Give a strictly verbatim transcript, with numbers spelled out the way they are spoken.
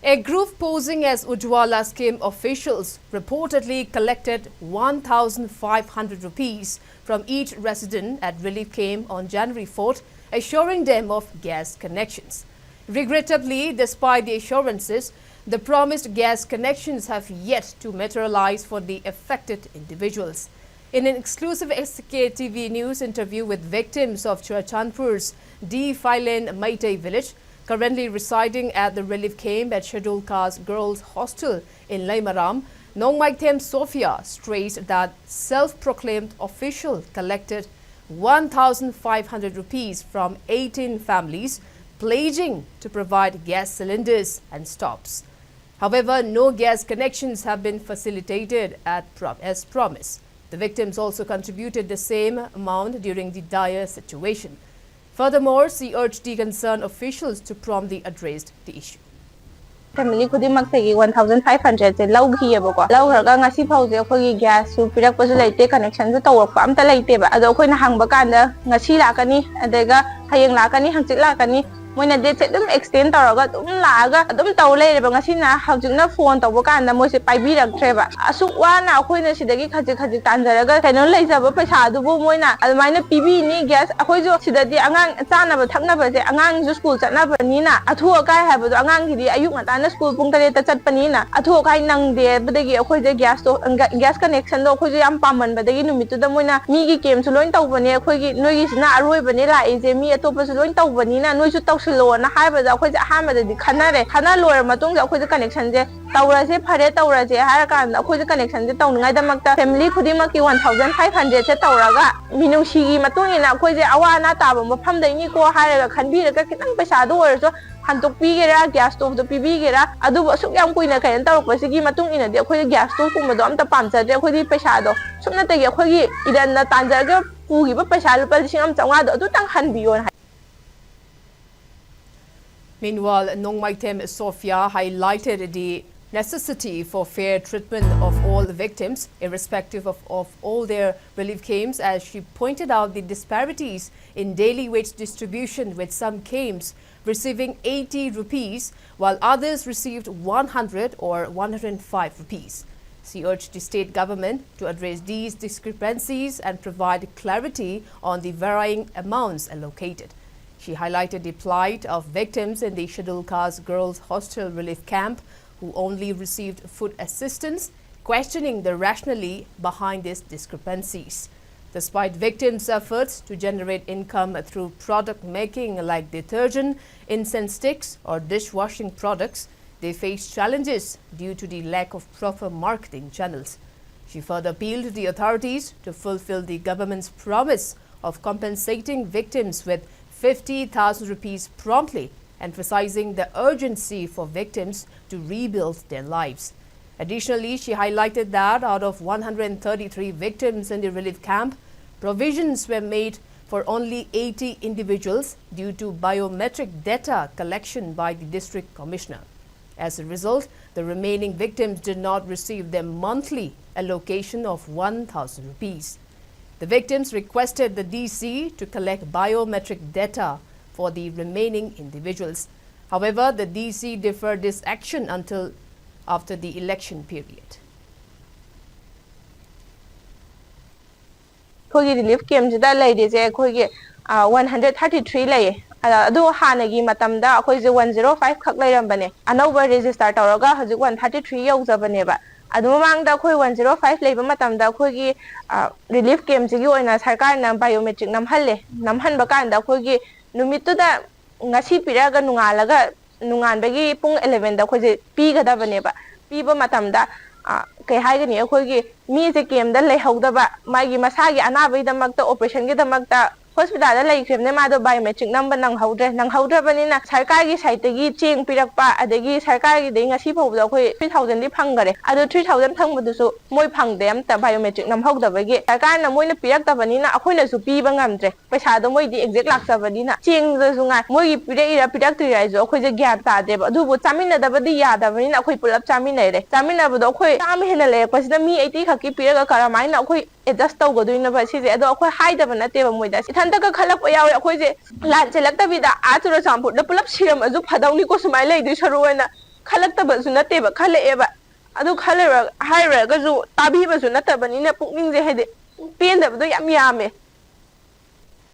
A group posing as Ujjwala scheme officials reportedly collected one thousand five hundred rupees from each resident at relief camp on January fourth, assuring them of gas connections. Regrettably, despite the assurances, the promised gas connections have yet to materialize for the affected individuals. In an exclusive S K T V news interview with victims of Churachandpur's D Phailen Meitei village, currently residing at the relief camp at Scheduled Caste Girls Hostel in Leimaram, Nongmaithem Sophia stressed that self-proclaimed official collected one thousand five hundred rupees from eighteen families, pledging to provide gas cylinders and stoves. However, no gas connections have been facilitated at prom-, as promised. The victims also contributed the same amount during the dire situation. Furthermore, she urged the concerned officials to promptly address the issue. Family ꯈꯨꯗꯤꯡꯃꯛꯇꯒꯤ one thousand five hundred ꯁꯦ ꯂꯧꯈꯤꯑꯕꯀꯣ꯫ ꯂꯧꯈ꯭ꯔꯒ ꯉꯁꯤ ꯐꯥꯎꯁꯦ ꯑꯩꯈꯣꯏꯒꯤ gas ꯁꯨ ꯄꯤꯔꯛꯄꯁꯨ ꯂꯩꯇꯦ, connection ꯁꯨ ꯇꯧꯔꯛꯄ ꯑꯝꯇ ꯂꯩꯇꯦꯕ꯫ ꯑꯗꯣ ꯑꯩꯈꯣꯏꯅ ꯍꯪꯕ ꯀꯥꯟꯗ ꯉꯁꯤ ꯂꯥꯛꯀꯅꯤ, ꯑꯗꯨꯒ ꯍꯌꯦꯡ ꯂꯥꯛꯀꯅꯤ, ꯍꯪꯆꯤꯠ ꯂꯥꯛꯀꯅꯤ, ꯃꯣꯏꯅ date ꯁꯦ ꯑꯗꯨꯝ extend ꯇꯧꯔꯒ ꯑꯗꯨꯝ ꯂꯥꯛꯑꯒ ꯑꯗꯨꯝ ꯇꯧ ꯂꯩꯔꯦꯕ꯫ ꯉꯁꯤꯅ ꯍꯧꯖꯤꯛꯅ phone ꯇꯧꯕ ꯀꯥꯟꯗ ꯃꯣꯏꯁꯦ ꯄꯥꯏꯕꯤꯔꯛꯇ꯭ꯔꯦꯕ꯫ ꯑꯁꯨꯛ ꯋꯥꯅ ꯑꯩꯈꯣꯏꯅ ꯁꯤꯗꯒꯤ ꯈꯖꯤꯛ ꯈꯖꯤꯛ ꯇꯥꯟꯖꯔꯒ ꯀꯩꯅꯣ ꯂꯩꯖꯕ ꯄꯩꯁꯥꯗꯨꯕꯨ ꯃꯣꯏꯅ ꯑꯗꯨꯃꯥꯏꯅ ꯄꯤꯕꯤꯅꯤ꯫ Gas ꯑꯩꯈꯣꯏꯁꯨ ꯁꯤꯗꯗꯤ ꯑꯉꯥꯡ ꯆꯥꯅꯕ ꯊꯛꯅꯕꯁꯦ, ꯑꯉꯥꯡꯁꯨ school ꯆꯠꯅꯕꯅꯤꯅ, ꯑꯊꯨ ꯑꯀꯥꯏ ꯍꯥꯏꯕꯗꯣ ꯑꯉꯥꯡꯒꯤꯗꯤ ꯑꯌꯨꯛ ꯉꯟꯇꯥꯅ school ꯄꯨꯡ ꯇꯔꯦꯠꯇ ꯆꯠꯄꯅꯤꯅ ꯑꯊꯨ ꯑꯀꯥꯏ ꯅꯪꯗꯦ꯫ ꯑꯗꯨꯗꯒꯤ ꯑꯩꯈꯣꯏꯁꯦ gas ꯇꯣ, gas connection ꯗꯣ ꯑꯩꯈꯣꯏꯁꯨ ꯌꯥꯝ ꯄꯥꯝꯃꯟꯕꯗꯒꯤ ꯅꯨꯃꯤꯠꯇꯨꯗ ꯃꯣꯏꯅ ꯃꯤꯒꯤ camp ꯁꯨ ꯂꯣꯏ ꯇꯧꯕꯅꯦ, ꯑꯩꯈꯣꯏꯒꯤ ꯅꯣꯏꯒꯤꯁꯤꯅ ꯑꯔꯣꯏꯕꯅꯦ ꯂꯥꯛꯏꯁꯦ, ꯃꯤ ꯑꯇꯣꯞꯄꯁꯨ ꯂꯣꯏ ꯇꯧꯕꯅꯤꯅ ꯅꯣꯏꯁꯨ ꯇꯧꯁꯤꯜꯂꯣꯅ ꯍꯥꯏꯕꯗ ꯑꯩꯈꯣꯏꯁꯦ ꯑꯍꯥꯟꯕꯗꯗꯤ ꯈꯟꯅꯔꯦ꯫ ꯈꯟꯅ ꯂꯣꯏꯔ ꯃꯇꯨꯡꯗ ꯑꯩꯈꯣꯏꯁꯦ connection ꯁꯦ ꯇꯧꯔꯁꯦ, ꯐꯔꯦ ꯇꯧꯔꯁꯦ ꯍꯥꯏꯔ ꯀꯥꯟꯗ ꯑꯩꯈꯣꯏꯁꯦ connection ꯁꯦ ꯇꯧꯅꯤꯡꯉꯥꯏꯗꯃꯛꯇ family ꯈꯨꯗꯤꯡꯃꯛꯀꯤ one thousand five hundred ꯁꯦ ꯇꯧꯔꯒ ꯃꯤꯅꯨꯡꯁꯤꯒꯤ ꯃꯇꯨꯡ ꯏꯟꯅ ꯑꯩꯈꯣꯏꯁꯦ ꯑꯋꯥ ꯑꯅꯥ ꯇꯥꯕ ꯃꯐꯝꯗꯩꯅꯤꯀꯣ ꯍꯥꯏꯔꯒ ꯈꯟꯕꯤꯔꯒ ꯈꯤꯇꯪ ꯄꯩꯁꯥꯗꯨ ꯑꯣꯏꯔꯁꯨ ꯍꯟꯗꯣꯛꯄꯤꯒꯦꯔꯥ, gas stove ꯇꯣ ꯄꯤꯕꯤꯒꯦꯔꯥ, ꯑꯗꯨꯕꯨ ꯑꯁꯨꯛ ꯌꯥꯝ ꯀꯨꯏꯅ ꯀꯩꯅꯣ ꯇꯧꯔꯛꯄꯁꯤꯒꯤ ꯃꯇꯨꯡ ꯏꯟꯅꯗꯤ ꯑꯩꯈꯣꯏꯗꯤ gas stove ꯀꯨꯝꯕꯗꯣ ꯑꯝꯇ ꯄꯥꯝꯖꯗ꯭ꯔꯦ꯫ ꯑꯩꯈꯣꯏꯗꯤ ꯄꯩꯁꯥꯗꯣ ꯁꯨꯞꯅꯇꯒꯤ ꯑꯩꯈꯣꯏꯒꯤ ꯏꯔꯟꯅ ꯇꯥꯟꯖꯔꯒ ꯄꯨꯈꯤꯕ ꯄꯩꯁꯥ ꯂꯨꯄꯥ ꯂꯤꯁꯤꯡ ꯑꯃ ꯆꯥꯝꯃꯉꯥꯗꯣ ꯑꯗꯨꯇꯪ ꯍꯟꯕꯤꯌꯣꯅ ꯍꯥꯏ꯫ Meanwhile, Nongmaithem Sophia highlighted the necessity for fair treatment of all victims, irrespective of, of all their relief claims, as she pointed out the disparities in daily wage distribution, with some claims receiving eighty rupees, while others received one hundred or one hundred five rupees. She urged the state government to address these discrepancies and provide clarity on the varying amounts allocated. She highlighted the plight of victims in the Scheduled Caste Girls Hostel Relief Camp, who only received food assistance, questioning the rationale behind these discrepancies. Despite victims' efforts to generate income through product making like detergent, incense sticks, or dishwashing products, they face challenges due to the lack of proper marketing channels. She further appealed to the authorities to fulfill the government's promise of compensating victims with fifty thousand rupees promptly, emphasizing the urgency for victims to rebuild their lives. Additionally, she highlighted that out of one hundred thirty-three victims in the relief camp, provisions were made for only eighty individuals due to biometric data collection by the district commissioner. As a result, the remaining victims did not receive their monthly allocation of one thousand rupees. The victims requested the D C to collect biometric data for the remaining individuals. However, the D C deferred this action until after the election period. ꯑꯩꯈꯣꯏꯒꯤ relief ꯀꯦꯝꯁꯤꯗ ꯂꯩꯔꯤꯁꯦ ꯑꯩꯈꯣꯏꯒꯤ one hundred thirty three ꯂꯩꯌꯦ꯫ ꯑꯗꯣ ꯍꯥꯟꯅꯒꯤ ꯃꯇꯝꯗ ꯑꯩꯈꯣꯏꯁꯦ one zero five ꯈꯛ ꯂꯩꯔꯝꯕꯅꯦ꯫ ꯑꯅꯧꯕ ꯔꯦꯖꯤꯁꯇꯥꯔ ꯇꯧꯔꯒ ꯍꯧꯖꯤꯛ ꯋꯥꯟ ꯊꯥꯔꯇꯤ ꯊ꯭ꯔꯤ ꯌꯧꯖꯕꯅꯦꯕ꯫ ꯑꯗꯨ ꯃꯃꯥꯡꯗ ꯑꯩꯈꯣꯏ ꯋꯥꯟ ꯖꯤꯔꯣ ꯐꯥꯏꯚ ꯂꯩꯕ ꯃꯇꯝꯗ ꯑꯩꯈꯣꯏꯒꯤ ꯔꯤꯂꯤꯐ ꯀꯦꯝꯁꯤꯒꯤ ꯑꯣꯏꯅ ꯁꯔꯀꯥꯔꯅ ꯕꯥꯏꯑꯣꯃꯦꯇ꯭ꯔꯤꯛ ꯅꯝꯍꯜꯂꯦ꯫ ꯅꯝꯍꯟꯕ ꯀꯥꯟꯗ ꯑꯩꯈꯣꯏꯒꯤ ꯅꯨꯃꯤꯠꯇꯨꯗ ꯉꯁꯤ ꯄꯤꯔꯛꯑꯒ ꯅꯣꯡꯉꯥꯜꯂꯒ ꯅꯣꯡꯉꯥꯟꯕꯒꯤ ꯄꯨꯡ ꯑꯦꯂꯦꯚꯦꯟꯗ ꯑꯩꯈꯣꯏꯁꯦ ꯄꯤꯒꯗꯕꯅꯦꯕ꯫ ꯄꯤꯕ ꯃꯇꯝꯗ ꯀꯩ ꯍꯥꯏꯒꯅꯤ, ꯑꯩꯈꯣꯏꯒꯤ ꯃꯤꯁꯦ ꯀꯦꯝꯗ ꯂꯩꯍꯧꯗꯕ, ꯃꯥꯒꯤ ꯃꯁꯥꯒꯤ ꯑꯅꯥꯕꯒꯤꯗꯃꯛꯇ, ꯑꯣꯄꯔꯦꯁꯟꯒꯤꯗꯃꯛꯇ ꯍꯣꯁꯄꯤꯇꯥꯜꯗ ꯂꯩꯈ꯭ꯔꯤꯕꯅꯦ, ꯃꯥꯗꯣ ꯕꯥꯏꯑꯣꯃꯦꯇ꯭ꯔꯤꯛ ꯅꯝꯕ ꯅꯪꯍꯧꯗ꯭ꯔꯦ꯫ ꯅꯪꯍꯧꯗ꯭ꯔꯕꯅꯤꯅ ꯁꯔꯀꯥꯔꯒꯤ ꯁꯥꯏꯠꯇꯒꯤ ꯆꯦꯡ ꯄꯤꯔꯛꯄ, ꯑꯗꯒꯤ ꯁꯔꯀꯥꯔꯒꯤꯗꯩ ꯉꯁꯤ ꯐꯥꯎꯕꯗ ꯑꯩꯈꯣꯏ ꯊ꯭ꯔꯤ ꯊꯥꯎꯖꯟꯗꯤ ꯐꯪꯈꯔꯦ꯫ ꯑꯗꯣ ꯊ꯭ꯔꯤ ꯊꯥꯎꯖꯟ ꯐꯪꯕꯗꯨꯁꯨ ꯃꯣꯏ ꯐꯪꯗꯦ ꯑꯝꯇ, ꯕꯥꯏꯑꯣꯃꯦꯇ꯭ꯔꯤꯛ ꯅꯝꯍꯧꯗꯕꯒꯤ꯫ ꯁꯔꯀꯥꯔꯅ ꯃꯣꯏꯅ ꯄꯤꯔꯛꯇꯕꯅꯤꯅ ꯑꯩꯈꯣꯏꯅꯁꯨ ꯄꯤꯕ ꯉꯝꯗ꯭ꯔꯦ꯫ ꯄꯩꯁꯥꯗꯣ ꯃꯣꯏꯗꯤ ꯑꯦꯛꯖꯦꯛ ꯂꯥꯛꯆꯕꯅꯤꯅ꯫ ꯆꯦꯡꯗꯁꯨ ꯉꯥꯏ, ꯃꯣꯏꯒꯤ ꯄꯤꯔꯛꯏꯔꯥ ꯄꯤꯔꯛꯇ꯭ꯔꯤꯔꯥ ꯍꯥꯏꯁꯨ ꯑꯩꯈꯣꯏꯁꯦ ꯒ꯭ꯌꯥꯟ ꯇꯥꯗꯦꯕ꯫ ꯑꯗꯨꯕꯨ ꯆꯥꯃꯤꯟꯅꯗꯕꯗꯤ ꯌꯥꯗꯕꯅꯤꯅ ꯑꯩꯈꯣꯏ ꯄꯨꯂꯞ ꯆꯥꯃꯤꯟꯅꯔꯦ꯫ ꯆꯥꯃꯤꯟꯅꯕꯗꯣ ꯑꯩꯈꯣꯏ ꯆꯥꯝꯃ ꯍꯦꯟꯅ ꯂꯩꯔꯛꯄꯁꯤꯗ ꯃꯤ ꯑꯩꯠꯇꯤ ꯈꯛꯀꯤ ꯄꯤꯔꯒ ꯀꯔꯝꯍꯥꯏꯅ ꯑꯩꯈꯣꯏ ꯑꯦꯗꯖꯁ ꯇꯧꯒꯗꯣꯏꯅꯣꯕ ꯁꯤꯁꯦ? ꯑꯗꯣ ꯑꯩꯈꯣꯏ ꯍꯥꯏꯗꯕ ꯅꯠꯇꯦꯕ ꯃꯣꯏꯗ, ꯏꯊꯟꯇ ꯀꯛꯈꯠꯂꯛꯄ ꯌꯥꯎꯋꯦ꯫ ꯑꯩꯈꯣꯏꯁꯦ ꯂꯥꯟ ꯆꯦꯜꯂꯛꯇꯕꯤꯗ ꯑꯥ ꯆꯨꯔꯆꯥꯟꯄꯨꯔꯗ ꯄꯨꯂꯞ ꯁꯤꯔꯝꯃꯁꯨ ꯐꯗꯧꯅꯤꯀꯣ ꯁꯨꯃꯥꯏꯅ ꯂꯩꯗꯣꯏ ꯁꯔꯨꯛ ꯑꯣꯏꯅ ꯈꯜꯂꯛꯇꯕꯁꯨ ꯅꯠꯇꯦꯕ, ꯈꯜꯂꯛꯑꯦꯕ꯫ ꯑꯗꯨ ꯈꯜꯂꯨꯔ-, ꯍꯥꯏꯔꯨꯔꯒꯁꯨ ꯇꯥꯕꯤꯕꯁꯨ ꯅꯠꯇꯕꯅꯤꯅ ꯄꯨꯛꯅꯤꯡꯁꯦ ꯍꯥꯏꯗꯤ ꯄꯦꯟꯗꯕꯗꯣ ꯌꯥꯝ ꯌꯥꯝꯃꯦ꯫